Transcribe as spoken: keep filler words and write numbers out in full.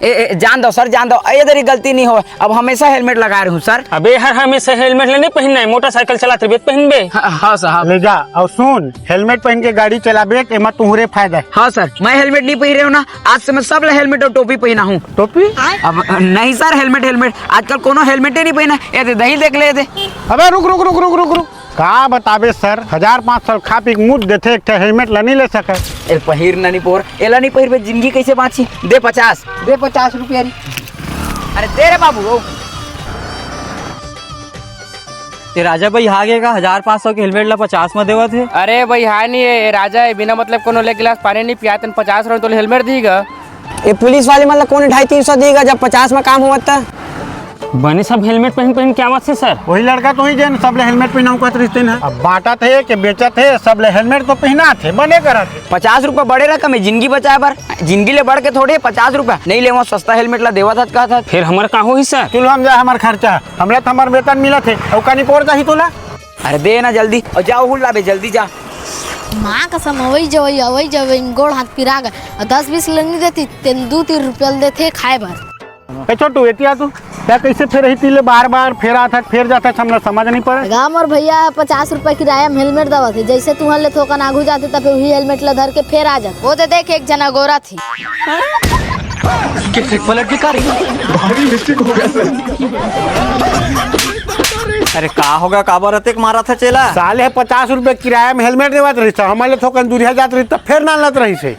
ए, ए, जान दो सर, जान दो, ए दरी गलती नहीं हो, अब हमेशा हेलमेट लगा रहूं सर। अबे हर हमेशा हेलमेट ले नहीं पहनना है, मोटरसाइकिल चलाते हुए पहनबे। हाँ, हाँ सर, हाँ। ले जा, और सुन, हेलमेट पहन के गाड़ी चलाबे, एमा तुहरे फायदा है। हाँ सर, मैं हेलमेट नहीं पहन रहे हूँ ना, आज से मैं सब ला हेलमेट और टोपी पहना हूँ। टोपी? अब नहीं सर, हेलमेट, हेलमेट, आजकल कोनो हेलमेटे नहीं पहना। ए दे, दही देख ले दे। अबे रुक, रुक, रुक, रुक, रुक, रुक। का बताबे सर, हजार पाँच सौ खा पी के मुद देथे, एक ठे हेलमेट ला नहीं ले सके। ए पहिर ना नहीं पोर, एला नहीं पहिरबे, जिंदगी कैसे बाँची? दे पचास। दे पचास रुपया री। अरे दे रे बाबू, ओ। ए राजा भाई, हागे का हजार पाँच सौ के हेलमेट ला पचास में देवत हे? अरे भाई, हाय नहीं है, ए राजा है, बिना मतलब कोनो ले गिलास पानी नहीं पियातन, पचास रुपया तोले हेलमेट दीगा। ए पुलिस वाले मन ला कोन ढाई तीन सौ दीगा, जब पचास में काम होवत त? बने सब हेलमेट पहन पहन के आवत हे सर। वही लड़का तो ही जेन सबले हेलमेट पहनाऊ कहत रहिस तेन ह। अब बांटत हे के बेचत हे, सबले हेलमेट तो पहनात हे, बने करत हे। पचास रुपया बड़े रकम है जिंदगी बचाए बर, जिंदगी ले बढ़ के थोड़े पचास रुपया नहीं लेवा, सस्ता हेलमेट ला देवत हत कहत हत। फिर हमर का होही सर? चुल हम जा, हमर खर्चा, हमला तो हमर वेतन मिलत हे, अउ कानी पोर जाही तोला। अरे दे ना जल्दी, और जाओ हुल लाबे, जल्दी जा। माँ कसम, अवई जवई, अवई जवई, गोड़ हाथ पिरा गए। और दस बीस ले नहीं देती, तेन दू तीन रुपया ले देते खाए बर। ए छोटू, एतिया तू, क्या कैसे फेर रही तीले बार बार फेर आथक, फेर जाथक, हमला समझ नहीं पड़े। गाँव मोर भैया पचास रुपया किराया में हेलमेट दवा थे, जैसे तुहर ले थोकन आगू जाते तब वही हेलमेट ला धर के फेर आ जाते। वो दे देख, एक जना गोरा थी। कैसे पलट के कारी? भारी मिस्टेक हो गया सर। अरे का होगा, काबर अतेक मारा था चेला? साले ह पचास रुपया किराया में हेलमेट देवत रहिस, हमर ले थोकन दूरिहा जात रहिस, त फेर नालत रहिस हे।